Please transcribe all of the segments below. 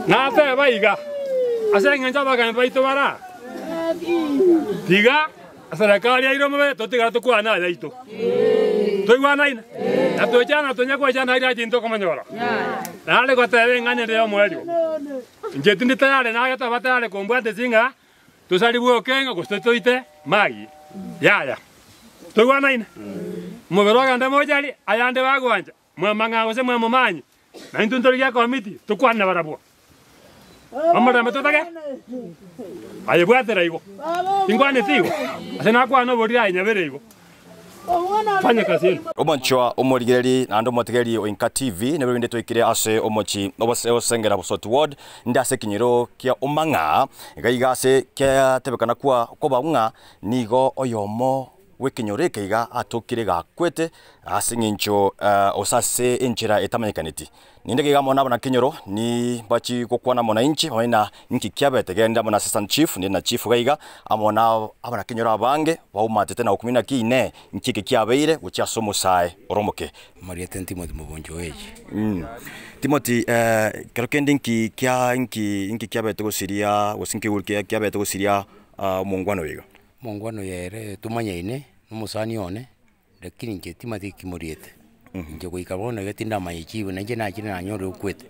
Nateba iga, ase engencho abagambi baito bare aa, tiga eserekari yaire omobere totigare tokwane ayaito. Toigwanaine? Na toichana tonya goichana aria aye intokomonyora. Nare goteba eng'ana ende y'omoerio, inche tindi tayari naye toba tayari kombwatisia ng'a tosarigwe okeng'e gose toite magi, yaya. Toigwanaine? Omobere ogende mochari, ayande bagwancha, mwamang'aa gose mwamomanyi, na intwe ntorigie ekomiti, tokwane nabarabwo. Omorembe totage? Aye bwatera igo. Tinkwaneti igo? Ase nakwana oboriri aye nyabere igo. Fanya kazi yenu. Omonchwa omorigereri naende omotegeri o Inka TV nebe rinde toikire ase omochi obose osengera Bosoti Ward inde ase ekenyoro kia Omang'a iga iga ase kiatebekana kwa koba ng'a nigo oyomo bw'ekenyoro eke iga atokire gakwete ase eng'encho gose ase enchera etamanyekaneti. Ninde iga amo nabanakenyoro nimbachi gokwana amo nainche bamanye na inki kiabete. Genda amo na assistant chief, ninde na chief iga iga amo na abanakenyoro abange baumatete na gokumia naki inee inki eke kiabeire gochia ase omosae ore omoke. Mariete Timothy Moboncho Oechi. Timothy, kero kende inki kia inki inki kiabete gosiria gose inki kiabete gosiria omongwana oyo iga? Omongwana oyo ere tomanyaine, na omosani one, lakini inche timanyeti eki moriete. Inche goika bono iga tindamanya chibu, na inche nachire nanyorire okwete,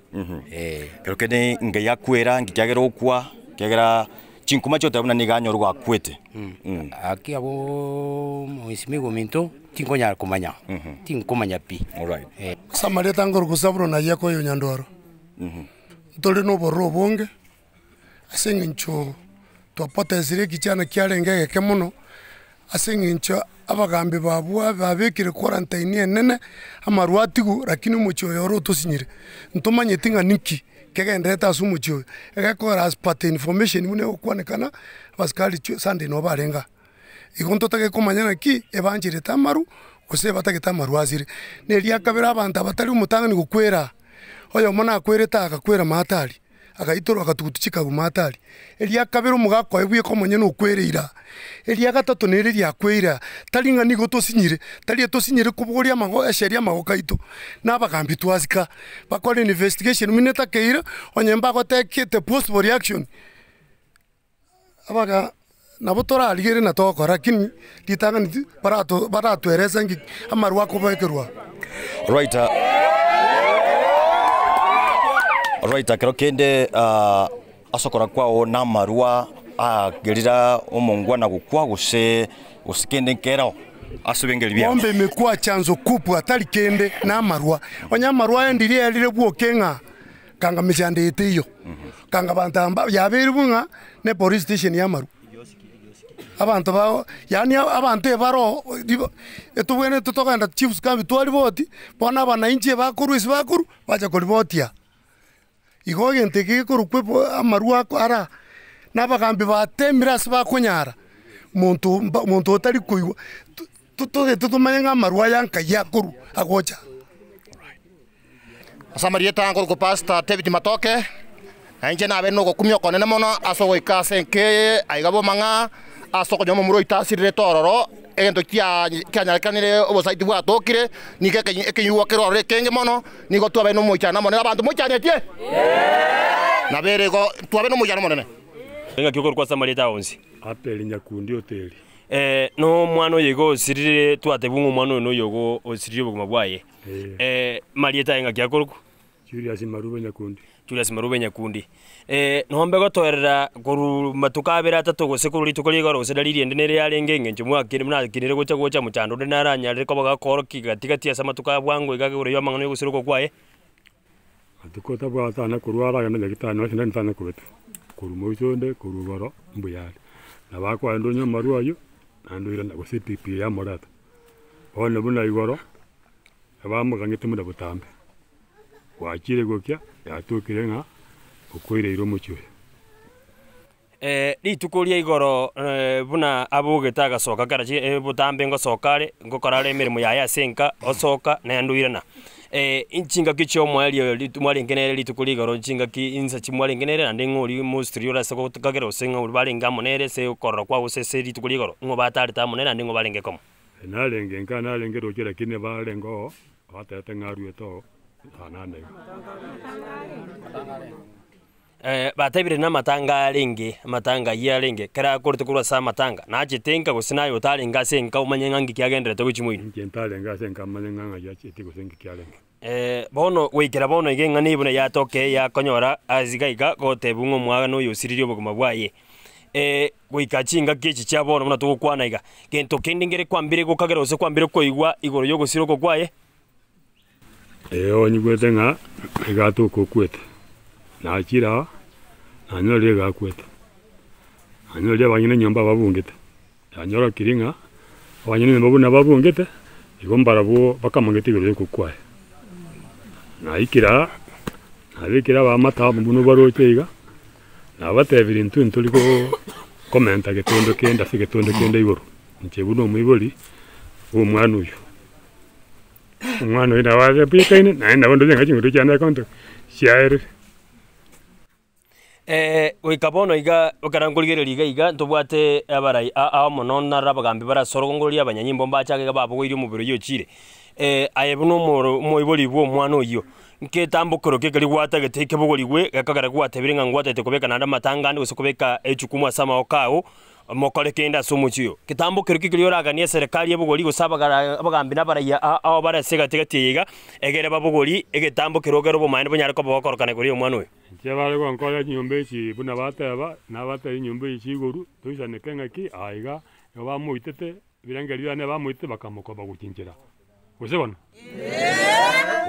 eh. Ekero kende ngai akwera, nki kiagera okwa, kiagera chinkuma chioteba buna nigo anyorwa akwete. Gaki abwooo mheshimiwa ominto, tinkonyara komanya, tinkomanya pi. Alright. Eh. Ase amarieta nkorokwa Zabulon Ayeko oyo Nyandwaro, ntore na obororo obonge. Ase eng'encho twapotesire ekichana kiarenge egeke mono, ase eng'encho abagambi babwo babekire quarantine enene, amarwa atigwe rakini omochie oyo oro otosinyire. Ntomanyeti ng'a ninki kegendererete ase omochie oyo, egekora as per the information buna egokwanekana, abasikari chwe Sunday nabo barenge aa. Igo ntotagete komanya naki ebancherete amaru, gose ebatagete amaru asire. Na eria kabere abanto aba tari omotang'ani gokwera aa, oyomo nakwerete aa agakwera maate aria. Agaitorwa agatugutu chikaguma atari. Eria kabere omogaka oye bweka omonyene okwereire aa. Eria gatato nere riakweire aa. Tari ng'a nigo tosinyire, tari etosinyire kobogoria amago esheria amagoko aito, na abagambi twasika. Bakore investigation buna etakeire, onye mbagotekete possible reaction, abaga nabo torarigererie na togokora lakini ritang'ani ti barato baratoeresa ng'iki amarwa akobekerwa. Right, right, ekero kende ase okora kwao namarwa agerira omongwana gokwa gose gose kende nkereo ase ebengeri biao. Pombe imekuwa chanzo kubwa tari kende na amarwa. Onye amarwa aya ndiri erire bwoke ng'a kanga mechando eye teiyo. Kanga abanto aba yabeire buna ne police station ya amarwa. Abanto bao yaani abanto ebaroo ribo etobwenerete togenda chiefs camp twariboti, bono abanainchi ebakorwa ase bakorwa, bacha koribotia. Igo egento eke gekorokwa ebo amarwa ako ara, na abagambi batemire ase bakonyara, monto mba monto otari koigwa to totagete tomanye ng'a amarwa aya nkai akorwa agocha. Ase amarieta nkorokwa Pastor David Matoke, na inche nabeire nogokumia okonene mono ase ogoika ase enka eye aiga bomang'a ase okonyora omomura oito asirerete ororo, egento kia kianyarekanire obosaiti bwatokire, nigo ekenyi ekenyugwa kere ororo ekenge mono, nigo twabeire nomoichano omonene. Abanto moichanetie? Nabo ere igo, twabeire nomoichano omonene. Engaki okorokwa ase amarieta ao onsi. Abeli nyakundi oteri. Nomwana oyo iga osirire, twatebwa ng'a omwana oyo noyo ogo osiririe obogima bwaye. Marieta aye ng'aki akorokwa? Julius Marube Nyakundi. Julius Marube Nyakundi. Nombe gotoerera korwa matuko abere atato gose korwa rituko ria igoro gose dalili ende nere yarenge eng'encho mwakire mnakinire gocha gocha mochando onde naranyarire koba gakoorokia gati gati ase amatuko aya bwango iga igoro ya amang'ana ya ogosira oko kwaye. Rituko tabwate tana korwara agende nyagetari nonya sindani tanya kobeta, korwa moiso onde korwa igoro mbuya are. Nabo akoenda onywe amarwa aywo, naende oirana gose epikipiki yamoreta. Bono buna igoro, ebamogang'ete buna botambe, gwachire gokia, yatokire ng'a okoireire omochie oyo. Rituko ria igoro buna abogete agasoka kera chi botambe ngosoka are, ngokora are emeremo yaye ase enka, osoka naende oirana. Chingaki chia omoerio ritu mwarenge nere rituko ria igoro chingaki insa chi mwarenge nere naende ng'a oria mostly ore ase gokagera gose ng'a oria barenge amo nere ase okorora kwao gose ase rituko ria igoro, ng'o batarete amo nere naende ng'o barenge komo. Narenge nka narenge roche lakini barenge oo, batebete ng'a aruete oo, saa nane iga. Batebire namatanga arenge, amatanga ayio arenge, ekero akorete korwa ase amatanga, nachete nka gose naye otarenge ase enka omanye ng'a ngiki agenderete gochia moino. Inche ntarenge ase enka manye ng'a ng'ai achete gose ngiki arenge. Bono goikera bono iga eng'ana eye buna yatoka eye yakonyora ase iga iga gotebwa ng'a omwana oyo osiririe obogima bwaye. Goika chingaki echi chia bono buna togokwana iga, gento kende nkere kwambire gokagera gose kwambire koigwa igoro y'ogosira oko kwaye. Ee onyigwete ng'a iga atoka okwete, nachire aa, nanyorire iga akwete, nanyorire abanyene enyomba babungete, nanyorokirie ng'a abanyene enyomba buna babungete, igo mbarabwo bakamogete igoro ya okokwa kwaye. Naikire aa, nabekire abamate amo buna obaroche iga, nabatebirie intwe ntori koo komenta getondo kende ase egetondo kende igoro, inche buna omoibori bwa omwana oywo. Omwana oyo nabo abebuekaine, naende nabo ndoche ng'a ching'ondo chiane ekonto chiaerire. Goika bono iga, ekero nkorigereria iga iga, ntobwate abarai a- ao mono naro abagambi bare ase orogongo roria abanyanyimbo mbachake iga babogoirie omobere oyio ochire. Aye buna omoro omoibori bwa omwana oyio, ngetambokero ki keria gwatagete kebogorigwe gekogera gwatebire ng'a ngwatagete kobeka naende amatanga ande gose kobeka ejukumu ase amaboko ao, Mokore kende ase omochie oyo. Getambo keria keria oraganie eserekari ebogori gose abagara abagambi na abaraiya a ao bare ase egati gati eye iga, egere babogori egetambo keria ogere obomaene bonyare koba bokorokana igoro y'omwana oyo. Inche bare gonkonya chinyomba echi buna bateba, nabatebia enyomba echi chia igoro, toisaneke ng'aki aa iga, igo bamoitete, ebirengererio biane bamoitete bakamokoba gochia nchera. Gose bono?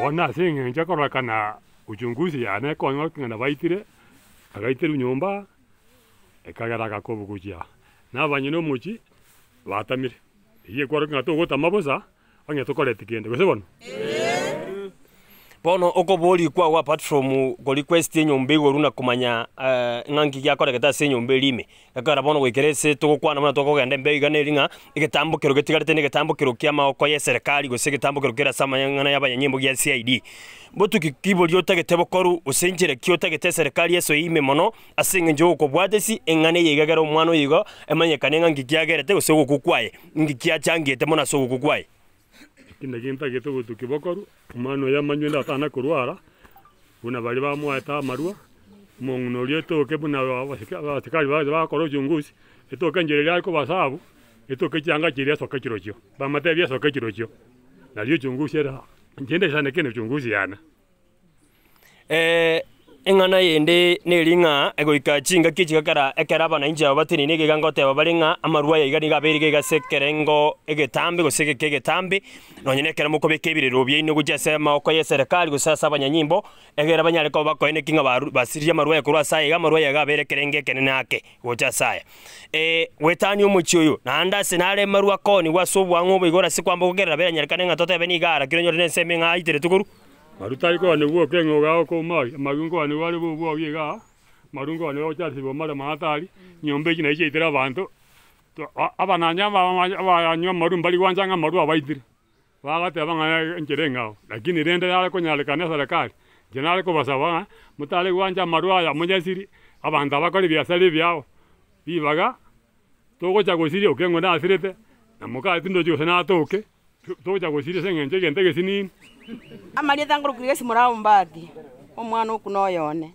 Bono ase eng'encho ekororekana uchunguzi yane ekonyora ng'a nabaitire, agaiterwa nyomba. Ekagera agakobuguchia, na abanyene omochie batamire. Eyio ekworokia ng'a togotama bosa, onye tokoreti kende, gose bono? Bono okoboria kwao apart from ko request enyomba igoro na komanya ng'a nki giakoregete ase enyomba eria ime, ekero bono goikera ase togokwana buna tokogenda embeo iga neri ng'a egetambo kero getigarete na egetambo kero kia amaoko ya eserekari gose egetambo kero kere ase amang'ana ya abanyanyimbo gia CID. Botuki ki boria otagete bokoru gose nchera ki otagete eserekari esoe ime mono Ase engencho y'okobwatesi eng'ana eye iga ekero omwana oyo igo emanyekane ng'a nki kiagerete gose ogokwa kwaye, nki kiachangete mono ase ogokwa kwaye. Eki nakio ntagete obotuki bokorwe, omwana oyo amanywe ndatana korwara, buna baria bamoete amarwa, omong'ina oria etoke buna abasike abasikari bacha bakora uchunguzi, etoke enchera eria akobasabu, etoke chianga chiria esoke chirochio, bamatebie esoke chirochio, nario uchunguzi ere aa. Inche ndaisaneke na uchunguzi yane. Eng'ana yende neri ng'a egoika chingaki echi gekera ekero abanainchi aba bateneine iga iga ngoteba bare ng'a amarwa aya iga nigo abeire iga iga ase ekerengo egetambe gose egeka egetambe, nonye na ekero mokobeka ebirero biaino gochia ase amaoko ya eserekari gose ase abanyanyimbo, egere banyare koba bakoeneki ng'a baru basiririe amarwa aya korwa ase aya iga amarwa aya iga abeire ekerengo ekenene ake gocha ase aya. Goetania omochie oyo, naende ase nare amarwa akoonigwa ase obwang'u obo igoro ase kwamba gokerera beranyarekane ng'a totebe nigo arakire onyore na ensemo ng'a aiteretwe korwa. Maru tari koanigwa oke ng'a ogaoka omagi, amaru nkoanigwa are bobwogi igaa, amaru nkoanigwa agocharisibwa omare maatari, nyomba echi nachi chiaitire abanto, abananya abanywa amaru mbari gwancha ng'a amaru abaitire, bagateba ng'a enchera eng'ao, lakini rende yare konyarekana eserekari, inche nare kobasaba ng'a motare gwancha amaru aya monyasiri, abanto abakore ebiasara ebiao, ribaga, togocha gosiria okeng'u nasirete, na mokaye tindochi gose natoke. Togocha gosiria ase engencho y'egento egesinini. Amarieta nkorokire Gesimura Ombati, omwana okwo noyo one,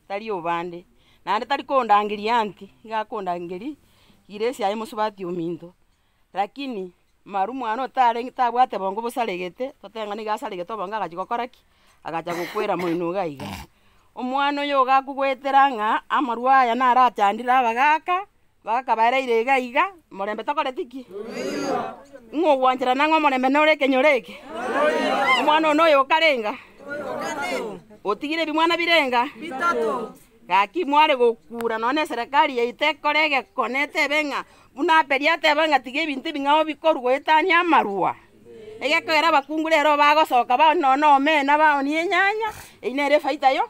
tari obande, naende tari kondangeria anti, iga akondangeria giresi aye mosubati ominto, lakini maru mwana otarenge tabwate bongo bosaregete, totebe ng'a nigo asaregete obongo agachia gokora ki? Agacha gokwera moino iga iga. Omwana oyo iga akogoetera ng'a amarwa aya narachandire abagaka, Bakabaereire iga iga, Morembe tokoreti ki? Ng'o ogwancherana ng'a omorembe nore ekenyoro eke? Omwana one oyo okarenga? Otigire ebimwana birenga? Bitato. Gaki mware gokura nonya na eserekari yaito ekore egekone etebe ng'a buna Abeli ateba ng'a tiga ebinto ebing'ao bikorwa goetania amarwa. Egekogera abakungu rero bagosoka baoni nonya na omena baonie enyanya, eyio nere efaida yo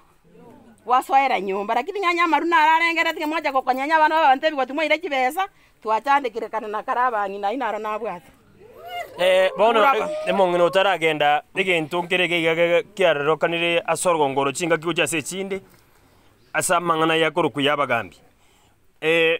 gwasoera nyomba. Lakini ng'a onye amarwa naro arengereti ng'a mwacha gokonyenya abana babanto ebigoti mwaira chibesa, twachandekire kare na kare abang'ina ayio naro nabwate. Bono omong'ina otaragenda egento nkere iga iga kiarorekanire ase orogongo oro chingaki gochia ase echinde, ase amang'ana aya akorokwa ya abagambi.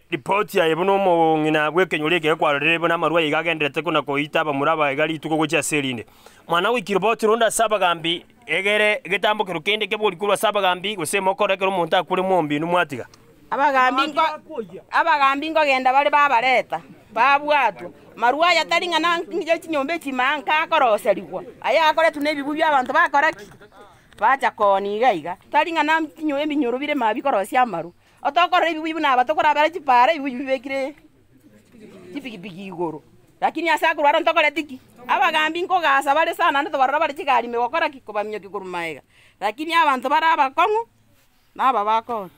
Ripoti aye buna omong'ina bw'ekenyoro eke kwarorire buna amarwa iga agendererete kona koita abamura aba iga rituko gochia ase erinde. Mwana goikire ripoti ronde ase abagambi egere egetambokero kende kebori korwa ase abagambi gose mokore ekero omonto akure mwombi inwe mwatiga. Abagambi nko abagambi nkogenda bare babareta, babwatwa. Marwa aya tari ng'a na ye chinyomba echi maa nkakoroserigwa, aya akoretwe na ebibu bia abanto bakora ki? Bacha koonia iga iga. Tari ng'a na chinyo ebinyoro bire maa bikorosia amarwa. Otokorora ebibuyu buna aba tokorabera chipara ebibuyu bibekire chipigipigi igoro. Lakini ase akorwa aro ntokoreti ki? Abagambi nkogasa bare sana naende tobarora bare chigari ime gokora ki? Kobaminyokia korwa magega. Lakini abanto bare abakong'u naba bakore.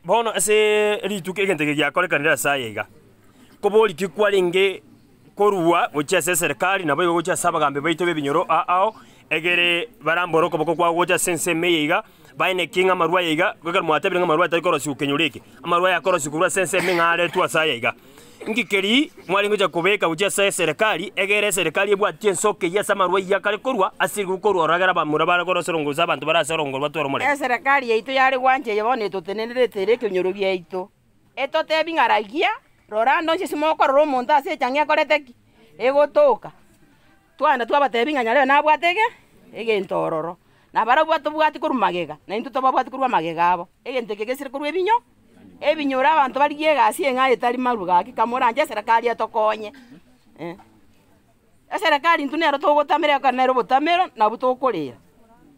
Bono ase rituko egento eke giakorekanire ase aya iga, kobori ki kwarenge korua gochia ase eserekari naboigo gochia ase abagambi baito b'ebinyoro ao ao, egere barambore okoboko kwabo gocha ase ensemo eye iga, baeneke ng'a amarwa aya iga, ekero mwatebire ng'a amarwa aya tari korosigwa kenyoro eke, amarwa aya akorosigwa korwa ase ensemo ng'a aretwe ase aya iga. Inki keria mwarenge gocha kobeka gochia ase eserekari, egere eserekari ebwatie ensoko eyio ase amarwa ayio akare korwa, ase rigoko korwa ororo egere abamura bare korwa ase orongo gose abanto bare ase orongo batware omorembe. Eserekari yaito yare gwancha eye bono etotenenerete ere ekenyoro giaito, etotebi ng'a ragia, rora ande onsi ase mokorora omonto ase echang'a ekorete ki? Egotoka. Twagenda twabatebi ng'a nyarebe nabwate ege egento ororo, na barabwo batobwati korwa magega, na intwe tobabwati korwa amagega abo. Egento eke gesire korwa ebinyo, ebinyoro abanto barigie egasi eng'ao etari maru gaki kamoranche eserekari etokonye eh. Eserekari intwe nero togotamera ekero nere obotamero nabwo tokorera,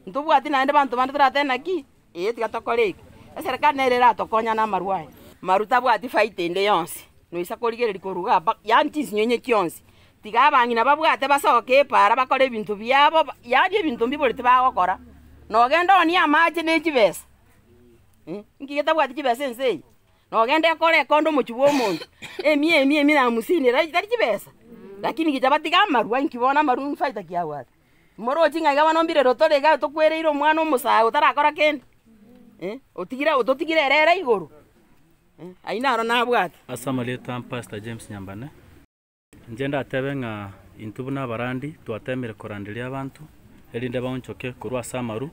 ntobwati naende banto bande toratebe naki. Ee, tiga tokore eke. Eserekari nere eratokonya namarwa aya. Maru tabwati faida ende yonsi, noisa korigereria korwa iga mpaka yaani chinsinyo chionsi. Tiga abang'ina babwate basoke epaara bakore ebinto biabo ba yaani ebinto mbiboreti bagokora. Nogenda oonie amache ne chibesa, nki getabwati chibesa ense eye? Nogenda ekore ekonde omochie bwa omonto, emia emia emia na hamsini tari chibesa? Lakini gicha batige amarwa inki bono amarwa faida ki abwate? Moroche ng'a iga bono mbirero tore iga tokwereire omwana omosae otarakora kende, eh, otigire ototigire ere ere igoro, eh, ayio naro nabwate. Ase amarieta a Pastor James Nyambane, inche ndatebe ng'a intwe buna abarandi twatemire koranderia abanto, erinde baonchoke korwa ase amaru,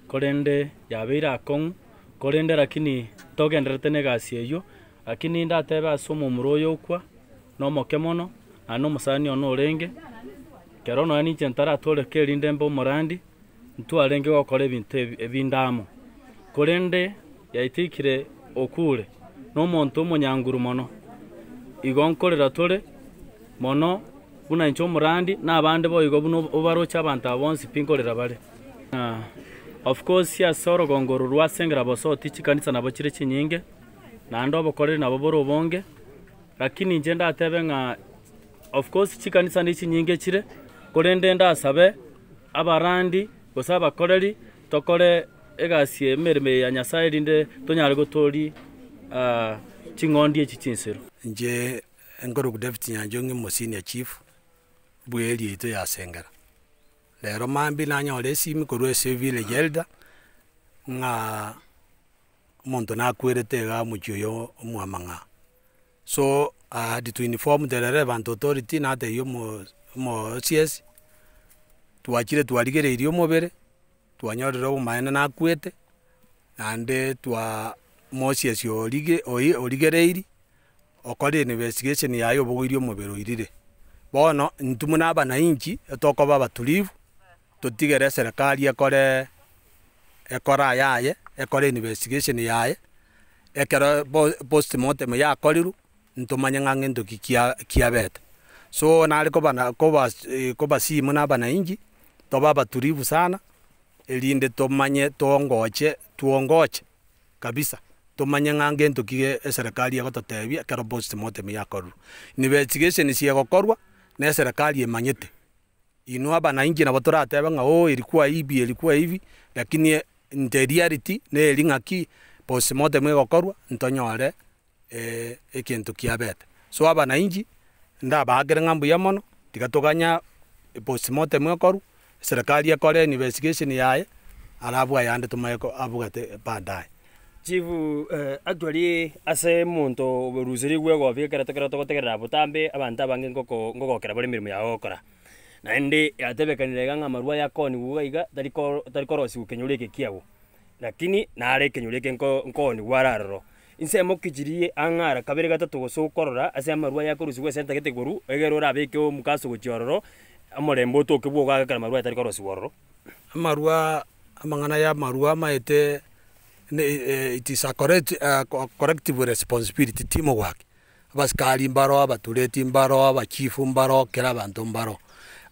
korende yabeire akong'u, korende lakini togendererete na egasi eyio, lakini ndatebe ase omomura oyo okwa, nomoke mono, naende na omosani one orenge, Ekero nonya ninche ntaratooreka erinde mbe omorandi, ntwarenge gokora ebinto ebi ebinde amo. Korende yaitikire okure, na omonto omonyanguru mono. Igo nkorera tore mono buna inche omorandi, na abande boigo buna obaroche abanto aba bonsi pi nkorera bare. Of course ase orogongo oro rwa Sengera Bosoti chikanisa nabo chire chinyinge, naende obokoreri nabo bore obonge, lakini inche ndatebe ng'a. Of course chikanisa ne chinyinge chire, korende ndasabe abarandi gose abakoreri tokore egasi emeremo eye ya Nyasaye erinde tonyare gotoria ching'ondi echi chinseru. Inche nkorokwa David Nyanchongi omo senior chief bwe area yaito ya Sengera. Rero mambia nanyora esimi korwa ase village elder ng'a omonto nakwerete igaa omochie oyo omwamang'aa. So I had to inform the relevant authority natebia omo omo OCS, twachire twarigereirie omobere, twanyorire obomaene nakwete, naende twa omo OCS orige oi origereirie, okorire investigation yaye obogoirie omobere oirire. Bono intwe buna abanainchi, etokoba abatulivu, totigere eserekari ekore ekore ayaye, ekore investigation yaye, ekero postmortem yakorirwe, ntomanye ng'a ngento ki kia kiabete. So nare kobana kobas kobasihi buna abanainchi, tobe abatulivu sana, erinde tomanye tongoche twongoche kabisa, tomanye ng'a ngento ki eserekari egototebia ekero postmortem yakorirwe. Investigation siegokorwa, na eserekari emanyete. Inwe abanainchi nabo toratebe ng'a oo ilikuwa hivi ilikuwa hivi, lakini. Inche reality, na eri ng'aki postmortem egokorwa, ntonyore egento kiabete. So abanainchi, ndabaakere ng'a mbuya mono, tiga toganya postmortem ekorwe, serikali ekore investigation yaye, alafu ayande tomanye ko abwate baadaye. Chief, actually ase omonto oruserigwe egobi ekero tokero togotegerera botambe, abanto abange ngoko ngogokera bare emeremo yago ogokora. Naende yatebekanire iga ng'a amarwa aya akoonigwa iga iga, tari ko tari korosiwa kenyoro eke kiago, lakini nare ekenyoro eke nko nkoonigwa are aroro. Ensemo ki chiria ang'e ara kabere gatato gose okorora ase amarwa aya akorusiwa ase entagete igoro, egere orabeke omokaso gochia ororo, omorembe otoke bwogo ekero amarwa aya tari korosiwa ororo. Amarwa, amang'ana ya amarwa amaete ne it is a correct collective responsibility teamwork. Abasikari mbaro, abatureti mbaro, abachifu mbaro, kera abanto mbaro.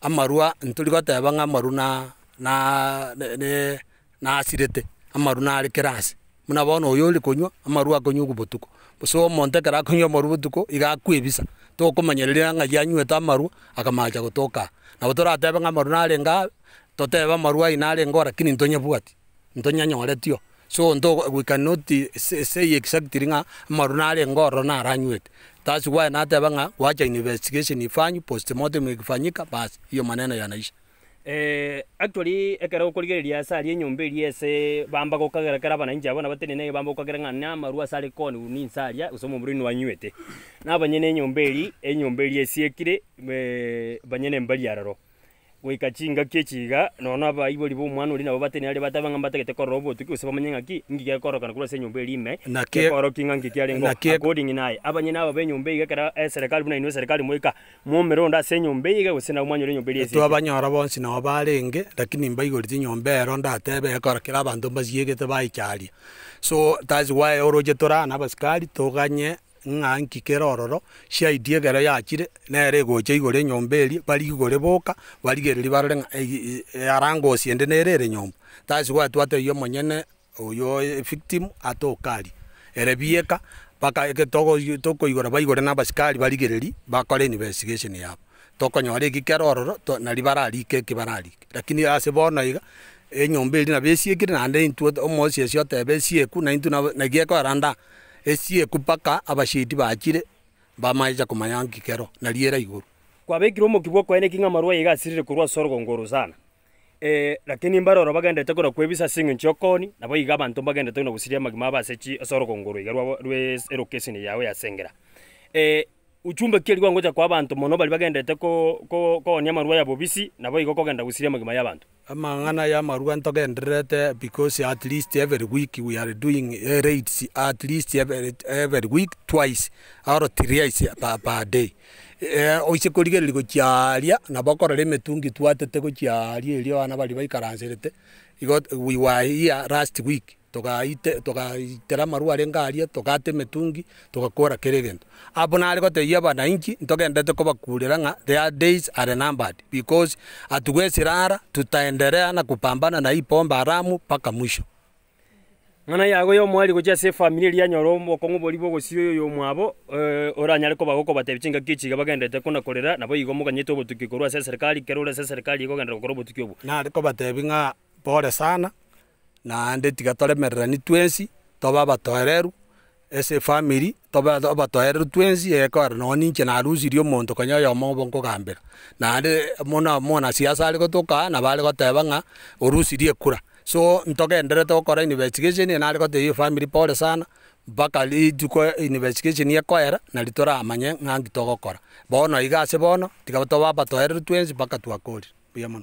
Amarwa ntori goteba ng'a amarwa na na ne nasirete, amarwa nare kera ase. Buna bono oyo ore konywa, amarwa akonywa botuko. Gose omonto ekero akonywa amarwa botuko, iga akwebisa, tokomanyereria ng'ai anywete amarwa, akamacha gotoka aa. Nabo toratebe ng'a amarwa narenge aa, totebe amarwa aywo narenge oo lakini ntonyabwati, ntonyanyoretio. So nto we cannot say exactly ng'a amarwa narenge ororo naranywete. That's why nateba ng'a wacha investigation ifanywe, postmortem ikifanyika bas, hiyo maneno yanaisha. Actually ekero okorigereria ase aria enyomba eria ase bamba gokagera kera abananchi abwo nabatenene bamba gokagera ng'a na amarwa ase are koniwu ninse aria gose omomura inwe anywete. Na abanyene enyomba eria, enyomba eria esiekire banyene mbari aroro. Goika chingaki echi iga, nonya abaibori b'omwana oria nabo batenene aria batebe ng'a mbatagete korora obotuki gose bamanye ng'aki, inki gekorokana korwa ase enyomba eria ime, Naki gekorokia ng'a nki kiarenge oo. naki According naye, abanyene aba b'enyomba eye iga ekero eserekari buna inwe eserekari moika, Momere onde ase enyomba eye iga, gose nabo mwanyora enyomba eria esike. Twabanyora bonsi nao barenge, lakini mbaigoreti enyomba ero ndatebe ekero kera abanto mbasiegete baicharia. So that's why oroche tore aa na abasikari toganye ng'a nki kere ororo, CID ekero yachire, nere egocha igoro enyomba eria, barigore boka, barigereria barore ng'a egi arangosi ende nere ere nyomba. That's why twatebia omonyene Oyo victim atoke aria ere bieka mpaka eke togo tokoigora baigore na abasikari barigereria bakore investigation yabo. Tokonyora eki kere ororo to nari bararike eki bararike. Lakini ase bono iga, enyomba eria nabo esiekire naende intwe omosesi oteba esieku na intwe nabo naki ekoera nda esieku mpaka abashahidi bachire bamaecha komanya nki kero nari era igoro. Kwabekire omokia bw'okoene ki ng'a amarwa aiga asirire korwa ase orogongo oro sana. Lakini mbaroro bagenderete korwa kwebisa ase engencho y'okooni, naboigo abanto mbagenderete buna gosiria amagima abo ase chi ase orogongo oro iga rwabo rwe elokeseni yao ya Sengera. Ujumbe ki eria gwangocha koa abanto mono baria bagenderete ko ko koonia amarwa ya bobisi, naboigo kogenda gosiria amagima y'abanto? Amang'ana y'amarwa ntogendererete because at least every week we are doing raids at least every every week twice or thrice per per day. Oise korigereria gochia aaria, nabo okorora emetungi twatete gochia aaria erio abana baria baikaranserete, igo we were here last week, togaite togaitera amarwa arenge aria, togata emetungi, togakora kera egento. Abwo nare gotebia abananchi, ntogenderete kobakurera ng'a their days are numbered because hatuwezi rara, tutaendelea na kupambana na hii pombe haramu mpaka mwisho. Ng'ana yago y'omoerio gochia ase efamiri eria yanyora obokong'u boria bw'ogosira oyoyomwabo, oranyare koba gokobatebia chingaki echi iga bagenderete kona-korera, naboigo moganyete obotuki korwa ase eserekari, ekero ore ase eserekari iga ogenderera gokora obotuki obwo. Nare kobatebia ng'a pore sana, naende tiga toremererani twensi, tobe abatoereru, ase efamiri, tobe abatoereru twensi egekogera nonye ninche narusirie omonto konya oyomo obo nkogambera. Naende buna omwanasiasa are gotoka aa, nabo are goteba ng'a orusirie ekura. So ntogendererete gokora investigation nare gotebia efamiri pore sana, mpaka rituko investigation ekoera, nari toramanye ng'a nki togokora. Bono iga ase bono, tiga tobe abatoereru twensi mpaka twakorire, mbuya mono.